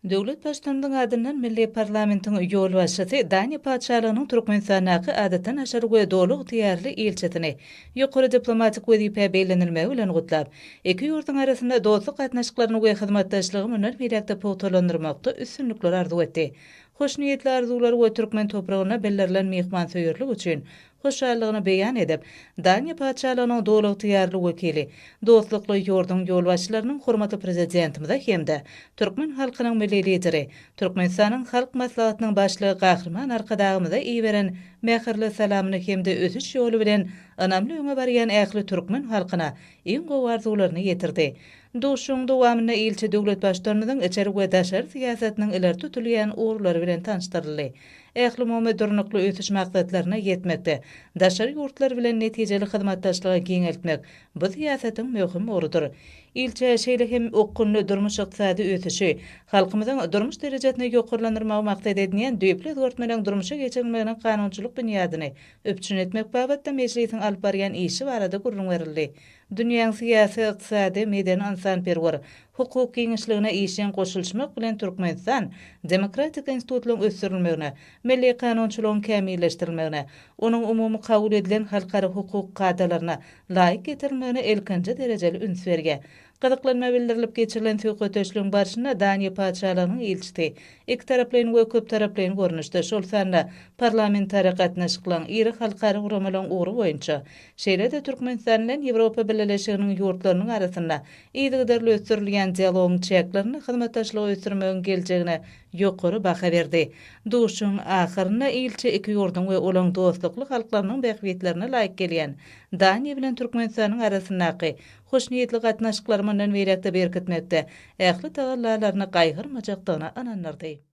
Döwlet Baştutanymyzyň adyndan milli parlamentiň ýolbaşçysy Daniýa Patyşalygynyň Türkmenistandaky Adatdan daşary we Doly ygtyýarly ilçisini ýokary diplomatik wezipä bellenilmegi bilen gutlap, iki ýurduň arasynda dostluk gatnaşyklaryny we hyzmatdaşlygy mundan beýläk-de pugtalandyrmakda üstünlikler arzuw etdi. Hoşniýetli arzuwlar we türkmen topragyna bildirilen myhmansöýerlik üçin hoşallygyny beýan edip, Daniýa Patyşalygynyň doly ygtyýarly wekili, dostlukly ýurduň ýolbaşçylarynyň hormatly Prezidentimize hem-de türkmen halkynyň Milli Lideri, Türkmenistanyň Halk Maslahatynyň Başlygy Gahryman Arkadagymyza iberen mähirli salamyny hem-de ösüş ýoly bilen ynamly öňe barýan ähli türkmen halkyna iň gowy arzuwlaryny ýetirdi. Duşuşygyň dowamynda ilçi döwlet Baştutanymyzyň içeri we daşary syýasatynyň ileri tutulýan ugurlary bilen tanyşdyryldy. Ählumumy Durnukly ösüş maksatlaryna ýetmekde daşary ýurtlar bilen netijeli hyzmatdaşlygy giňeltmek bu syýasatyň möhüm ugrudyr. Ilçä şeýle hem okgunly durmuş-ykdysady ösüşi, halkymyzyň durmuş derejesini ýokarlandyrmagy maksat edinýän düýpli özgertmeleriň durmuşa geçirilmeginiň kanunçylyk binýadyny üpjün etmek babatda Mejlisiň alyp barýan işi barada gürrüň berildi. Dünýäň syýasy, ykdysady, medeni-ynsanperwer, hukuk giňişligine işjeň goşulyşmak bilen Türkmenistan demokratik institutlaryň ösdürilmegine, milli kanunçylygyň kämilleşdirilmegine, onuň umumy kabul edilen halkara hukuk kadalaryna laýyk getirilmegine ilkinji derejeli üns berýär. Gyzyklanma bildirilip geçirilen söhbetdeşligiň barşynda Daniýa Patyşalygynyň ilçisi ikitaraplaýyn we köptaraplaýyn görnüşde, şol sanda parlamentara gatnaşyklaryň, iri halkara guramalaryň ugry boýunça, şeýle-de Türkmenistan bilen Ýewropa Bileleşiginiň ýurtlarynyň arasynda yzygiderli ösdürilýän dialogyň çäklerinde hyzmatdaşlygy ösdürmegiň geljegine ýokary baha berdi. Duşuşygyň ahyrynda ilçi iki ýurduň we olaryň dostlukly halklarynyň bähbitlerine laýyk gelýän Daniýa bilen Türkmenistanyň arasyndaky hoşniýetli gatnaşyklary mundan beýläk-de berkitmekde ähli tagallalaryny gaýgyrmajakdygyna ynandyrdy.